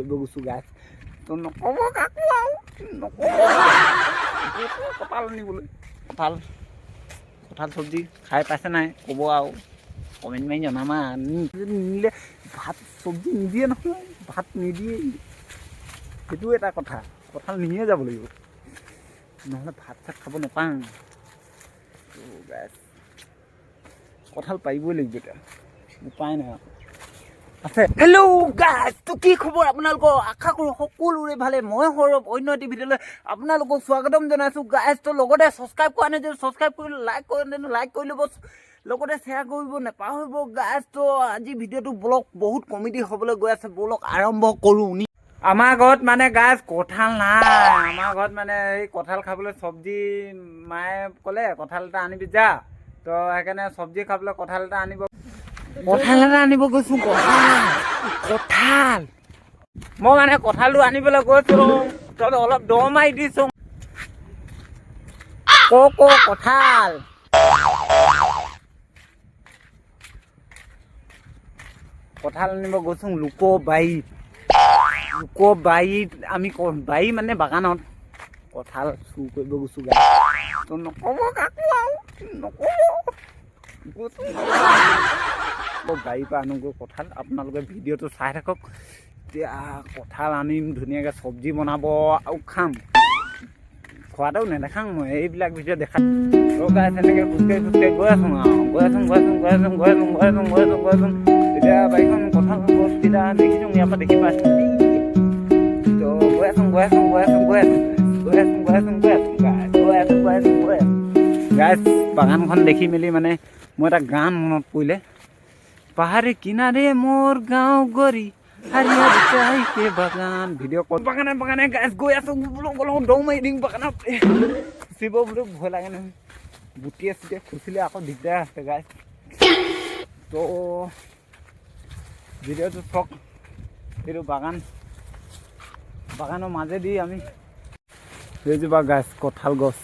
কৰিব গৈছোঁ গাইছ। তো নক'ব কাকো আৰু নক'ব। গৈছোঁ কঁঠাল আনিবলৈ। কঁঠাল, কঁঠাল চব্জি খাই পাইছে নাই ক'ব আৰু কমেণ্ট মাৰি জনামা। যদি নিনিলে ভাত চব্জি নিদিয়ে নহয়, ভাত নিদিয়ে। সেইটো এটা কথা। কঁঠাল নিয়ে যাব লাগিব, নহ'লে ভাত চাত খাব নাপাওঁ। তো গাইছ, কঁঠাল পাৰিবই লাগিব এতিয়া, উপায় নাই আৰু আছে। হেল্ল' গাইছ, তো কি খবৰ আপোনালোকৰ? আশা কৰোঁ সকলোৰে ভালে। মই সৌৰভ, অন্য এটি ভিডিঅ'লৈ আপোনালোকক স্বাগতম জনাইছোঁ গাইছ। তো লগতে ছাবস্ক্ৰাইব কৰা নাই যদি ছাবস্ক্ৰাইব কৰি, লাইক কৰি লাইক কৰি ল'ব, লগতে শ্বেয়াৰ কৰিব নাপাহৰিব গাইছ। তো আজি ভিডিঅ'টো ব্লগ বহুত কমেডি হ'বলৈ গৈ আছে। ব'লক আৰম্ভ কৰোঁ। আমাৰ ঘৰত মানে গাইছ কঁঠাল নাই। আমাৰ ঘৰত মানে এই কঁঠাল খাবলৈ চব্জি, মায়ে ক'লে কঁঠাল এটা আনিবি যা। তো সেইকাৰণে চব্জি খাবলৈ কঁঠাল এটা আনিব, কঁঠাল এটা আনিব গৈছোঁ। কঁঠাল, কঁঠাল, মই মানে কঁঠালটো আনিবলৈ গৈছোঁ। তই অলপ দ মাৰি দিছোঁ। ক ক কঁঠাল, কঁঠাল আনিব গৈছোঁ লোক বাৰীত। লোক বাৰীত আমি বাৰী মানে বাগানত কঁঠাল চুৰ কৰিব গৈছোঁ গাইছ। তো নক'ব কাকো আৰু নক'ব। গৈছোঁ বাৰীৰ পৰা আনোগৈ কঁঠাল। আপোনালোকে ভিডিঅ'টো চাই থাকক। এতিয়া কঁঠাল আনিম, ধুনীয়াকৈ চব্জি বনাব আৰু খাম। খোৱাটো নেদেখাওঁ মই এইবিলাক ভিডিঅ' দেখা। তো গাইছ, এনেকৈ খোজকাঢ়ি খোজকাঢ়ি গৈ আছোঁ আৰু গৈ আছোঁ, গৈ আছোঁ, গৈ আছোঁ, গৈ আছোঁ, গৈ আছোঁ, গৈ আছোঁ, গৈ আছোঁ। এতিয়া বাৰীখন কঁঠাল গছকেইটা দেখিছোঁ, ইয়াৰ পৰা দেখি পাইছোঁ। তো গৈ আছোঁ, গৈ আছোঁ, গৈ আছোঁ, গৈ আছোঁ, গৈ আছোঁ, গৈ আছোঁ, গৈ আছোঁ, গৈ আছোঁ, গৈ আছোঁ, গৈ আছোঁ গাইছ। বাগানখন দেখি মেলি মানে মোৰ এটা গান মনত পৰিলে, "পাহাড় কিনাৰে মোৰ গাঁও গৰি হাৰিয়াৰ চাই কে বাগান"। ভিডিঅ' কল বাগানে বাগানে গাইছ গৈ আছোঁ। বোলো গ'লো, দৌৰ মাৰি দিম বাগানত খুচিব বোলো, ভয় লাগে নহয়। গুটিয়ে চুটিয়ে খুচিলে আকৌ দিগদাৰ আছে গাইছ। তো ভিডিঅ'টো চাওক। এইটো বাগান, বাগানৰ মাজেদি আমি সেইজোপা গাছ, কঁঠাল গছ।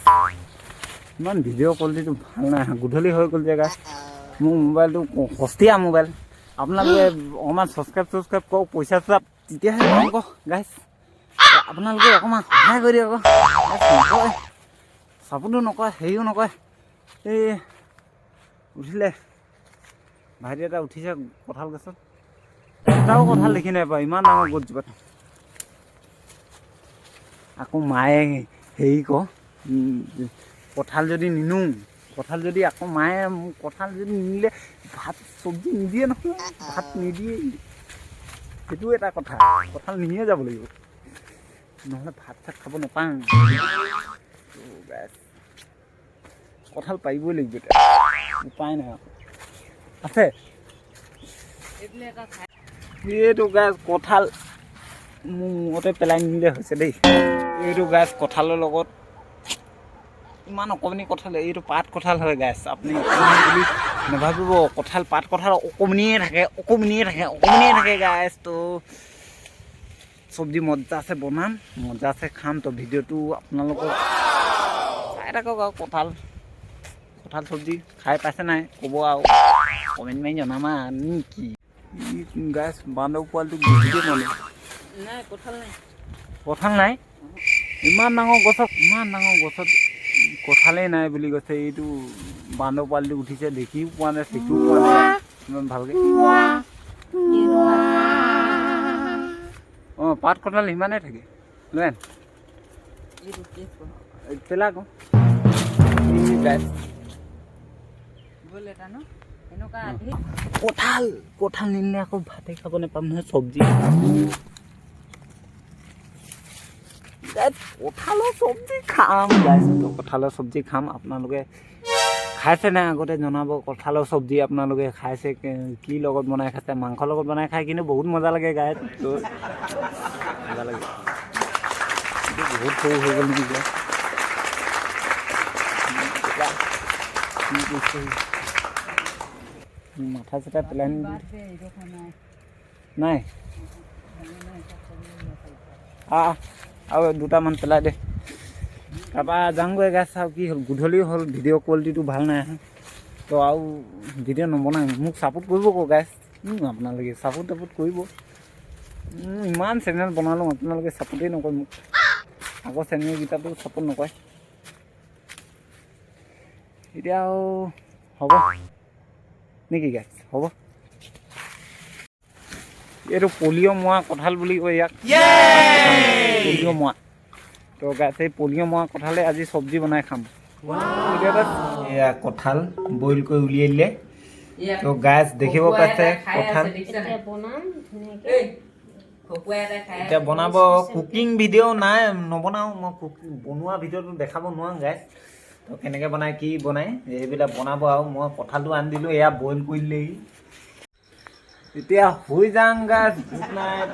ইমান ভিডিঅ' কোৱালিটিটো ভাল নাই। গধূলি হৈ গ'ল যে গাইছ। মোৰ মোবাইলটো সস্তীয়া মোবাইল। আপোনালোকে অকণমান ছাবস্ক্ৰাইব ছাবস্ক্ৰাইব কৰক, পইচা চইচা তেতিয়াহে পাম আকৌ গাইছ। আপোনালোকে অকণমান সহায় কৰি দিয়ক আকৌ গাইছ। নকয়, ছাপোৰ্টো নকৰে, হেৰিও নকৰে। এই উঠিলে, ভাইটি এটা উঠিছে কঁঠাল গছত। এটাও কঁঠাল দেখি নাই পোৱা ইমান ডাঙৰ গছজোপাত। আকৌ মায়ে হেৰি ক কঁঠাল যদি নিনো, কঁঠাল যদি আকৌ মায়ে মোক কঁঠাল যদি নিনিলে ভাত চব্জি নিদিয়ে নহয়, ভাত নিদিয়ে। সেইটো এটা কথা। কঁঠাল নিয়ে যাব লাগিব, নহ'লে ভাত চাত খাব নাপাওঁ। তো গাইছ, কঁঠাল পাৰিবই লাগিব এতিয়া, উপায় নাই আৰু আছে। এইটো গাইছ, কঁঠাল মোৰ মূৰতে পেলাই নিদিলে হৈছে দেই। এইটো গাইছ, কঁঠালৰ লগত ইমান অকণমানি কঁঠাল। এইটো পাত কঁঠাল হয় গাইছ। আপুনি অকণমানি বুলি নাভাবিব। কঁঠাল, পাত কঁঠাল অকণমানিয়ে থাকে, অকণমানিয়ে থাকে, অকণমানিয়ে থাকে গাইছ। তো চব্জি মজাছে বনাম, মজাছে খাম। তো ভিডিঅ'টো আপোনালোকক চাই থাকক আৰু কঁঠাল, কঁঠাল চব্জি খাই পাইছে নাই ক'ব আৰু কমেণ্ট মাৰি জনামা নেকি গাইছ। বান্দৰ পোৱালিটোক দেখিয়ে মানে নাই, কঁঠাল নাই। কঁঠাল নাই। ইমান ডাঙৰ গছত, ইমান ডাঙৰ গছত কঁঠালেই নাই বুলি কৈছে। এইটো বান্দৰ পোৱালিটো উঠিছে, দেখিও পোৱা নাই, দেখিও পোৱা নাই ইমান ভালকে। অঁ, পাত কঁঠাল সিমানেই থাকে। লৈ আন। এইটো কেঁচুৱা। পেলা আকৌ গাইছ। ব'ল এটা ন এনেকুৱা আধি। কঁঠাল, কঁঠাল নিনিলে আকৌ ভাতে খাব নাপাম নহয় চব্জি। গাইছ, কঁঠালৰ চব্জি খাম গাইছ। তো কঁঠালৰ চব্জি খাম। আপোনালোকে খাইছে নাই আগতে জনাব। কঁঠালৰ চব্জি আপোনালোকে খাইছে কি লগত বনাই খাইছে? মাংসৰ লগত বনাই খাই কিন্তু বহুত মজা লাগে গাইছ। তো মজা লাগে। এইটো বহুত সৰু হৈ গ'ল নেকি এতিয়া? কি কৈছে? মাথা চাথা পেলাই নিদিলে। বাদ দে, এইডোখৰ নাই। নাই। আহ, আৰু দুটামান পেলাই দে। তাৰপৰা যাওঁগৈ গাইছ। আৰু কি হ'ল, গধূলি হ'ল, ভিডিঅ' কোৱালিটিটো ভাল নাই অহা। তো আৰু ভিডিঅ' নবনাই। মোক ছাপোৰ্ট কৰিব আকৌ গাইছ। আপোনালোকে ছাপোৰ্ট তাপোৰ্ট কৰিব। ইমান চেনেল বনালোঁ, আপোনালোকে ছাপোৰ্টেই নকৰে মোক। আগৰ চেনেলকেইটাতো ছাপোৰ্ট নকৰে। এতিয়া আৰু হ'ব নেকি গাইছ? হ'ব। এইটো পলিঅ' মোৱা কঁঠাল বুলি কয় ইয়াক, পলিঅ' মোৱা। তো গাইছ, এই পলিঅ' মোৱা কঁঠালে আজি চব্জি বনাই খাম। এতিয়া এটা এয়া কঁঠাল বইল কৰি উলিয়াই দিলে। তো গাইছ, দেখিব পাইছে কঁঠাল। এতিয়া বনাম ধুনীয়াকে। এতিয়া বনাব। কুকিং ভিডিঅ' নাই, নবনাওঁ মই। কুকিং বনোৱা ভিডিঅ'টো দেখাব নোৱাৰোঁ গাইছ। তো কেনেকৈ বনায়, কি বনায়, এইবিলাক বনাব আৰু মই কঁঠালটো আনি দিলোঁ। এয়া বইল কৰি দিলেহি। এতিয়া শুই যাওঁ গাইছ। Good night.